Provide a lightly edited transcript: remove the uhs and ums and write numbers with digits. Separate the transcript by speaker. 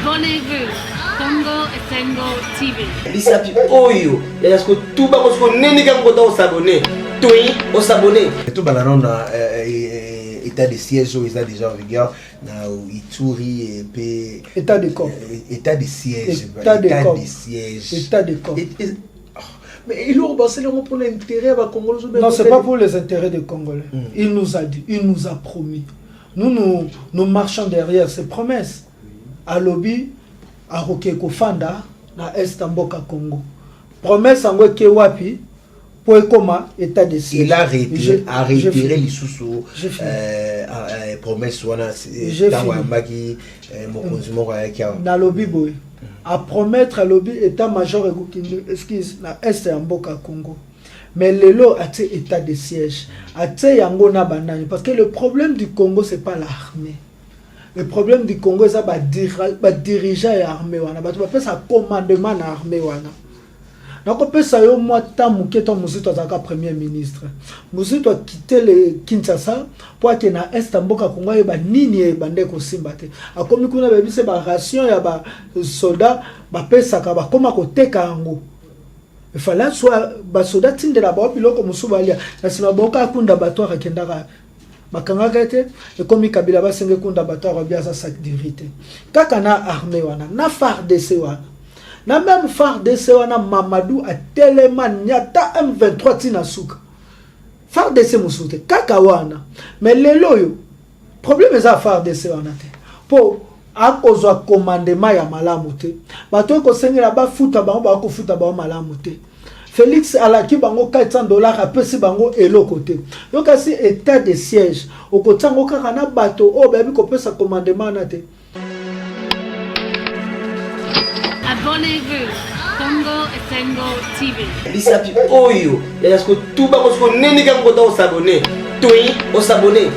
Speaker 1: Abonnez-vous. Congo Esengo TV.
Speaker 2: Bisapi oyo ya siko tuba ko siko nini ka ngota osabone. Toi osabone.
Speaker 3: Tobanda nano na euh, euh, état de siège oyo eza déjà en vigueur na Ituri et pe
Speaker 4: état de corps
Speaker 3: euh, état de siège
Speaker 4: état de corps
Speaker 3: de siège
Speaker 4: état de corps
Speaker 3: et, et, oh, mais eloko basali yango mpona intérêt ya bacongolais
Speaker 4: non c'est pas pour les intérêts des congolais mm. Il nous a dit, il nous a promis, nous nous, nous marchons derrière ses promesses. Alobi akoki kofanda na est ya mboka Congo. Promesse yango eke wapi po ekoma état de siège?
Speaker 3: Il a réitéré, a réitéré lisusu euh, euh, promesse wana ntango ayambaki euh, mokonzi moko ayaki awa.
Speaker 4: Nalobi boye, apromettre, alobi état major ekokende, excuse, na est ya mboka Congo, mais lelo atie état de siège. Atie yango na banani? Parce que le problème du Congo, c'est pas l'armée. Le problème du Congo eza badirigeant ya armée wana, bato bapesa commandement na armée wana. Nakopesa yo mwa ta moke. To Muzito azalaka premier ministre, Muzito akite le Kinshasa mpo ake na est ya mboka Kongo, ayeba nini ebande kosimba te. Akomi kuna, bayebisi baration ya basoldat bapesaka, bakóma koteka yango. Efale aswa basoda, tindela bao biloko mosusu balia. Na nsima baoka akunda bato, akendaka, bakangaka ete ekomi Kabila, basenge kunda bato, akobi aza sac de riz te. Kaka na armée wana, na FARDC wana, na même FARDC wana, Mamadou atelema nyata M23 ntina suka. FARDC mosusu te, kaka wana. Mais lelo oyo problème eza FARDC wana te, mpo akozwa commandement ya malamu te. Bato ekosengela bafuta bango, bakofuta bango malamu te. Félix alaki bango 400 $, apesi bango eloko te. Yo kasi état de siège okotia yango kaka na bato oyo bayebi kopesa commandement wana te.
Speaker 1: Abonnez-vous. Congo Esengo TV.
Speaker 2: Bisapi oyo ya siko tuba ko siko nini ka ngota osabone. Toi osabone.